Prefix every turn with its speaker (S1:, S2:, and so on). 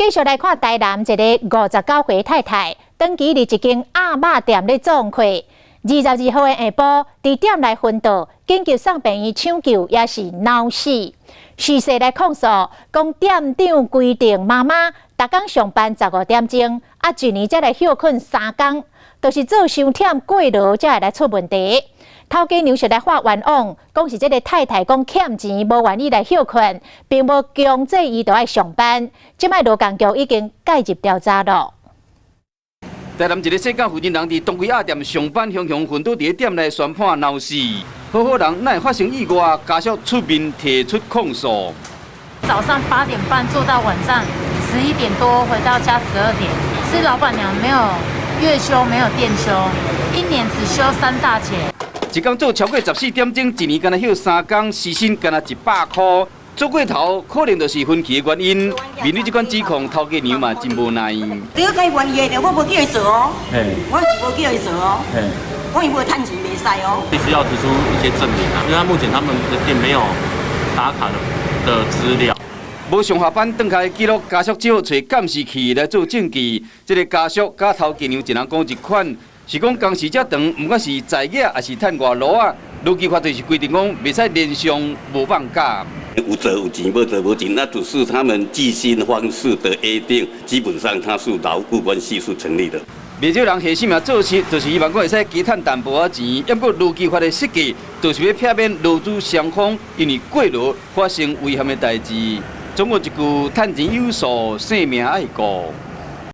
S1: 繼續來看台南一个59歲太太，長期佇一間鴨肉店咧做客。22號的下晡，佇店內昏倒，緊急送病院搶救，也是腦死。徐氏來控訴，講店長規定媽媽逐工上班15點鐘，啊，一年才來歇睏3工，就是做傷忝過勞才會來出問題。頭家娘是來發冤枉，講是這个太太講欠錢，無願意來歇睏，並無強制伊著愛上班。這擺勞工局已經介入調查囉。
S2: 台南一个細港負責人佇東歸鴨店上班，雄雄昏倒佇店內宣判腦死。好好人哪會發生意外？家屬出面提出控訴。
S3: 早上8點半做到晚上11點多，回到家12點。是老闆娘沒有月休，沒有店休，一年只休三大節。
S2: 一工做超過14點鐘，一年干焦歇3工，時薪干焦100箍，做過頭可能就是昏去的原因。面對這款指控，頭家娘嘛真無奈。
S4: 對，該願意的，我無叫伊做哦，我是無叫伊做哦，講伊無趁錢袂使哦。
S5: 必須要提出一些證明啊，因為目前他們的店沒有打卡的資料。
S2: 無上下班轉開記錄，家屬只好揣監視器來做證據。這个家屬佮頭家娘一人講一款，是講工時遮長，毋管是在業抑是趁外勞仔，勞基法就是規定講袂使連續無放假。
S6: 有做有錢，無做無錢，那只是他們計薪方式的約定，基本上它是勞雇關係是成立的。
S2: 袂少人下心也做實，就是希望講會使加趁淡薄仔錢。毋過勞基法的設計，就是欲避免勞資雙方因為過勞發生危險的代誌。總共一句，趁錢有數，性命愛顧。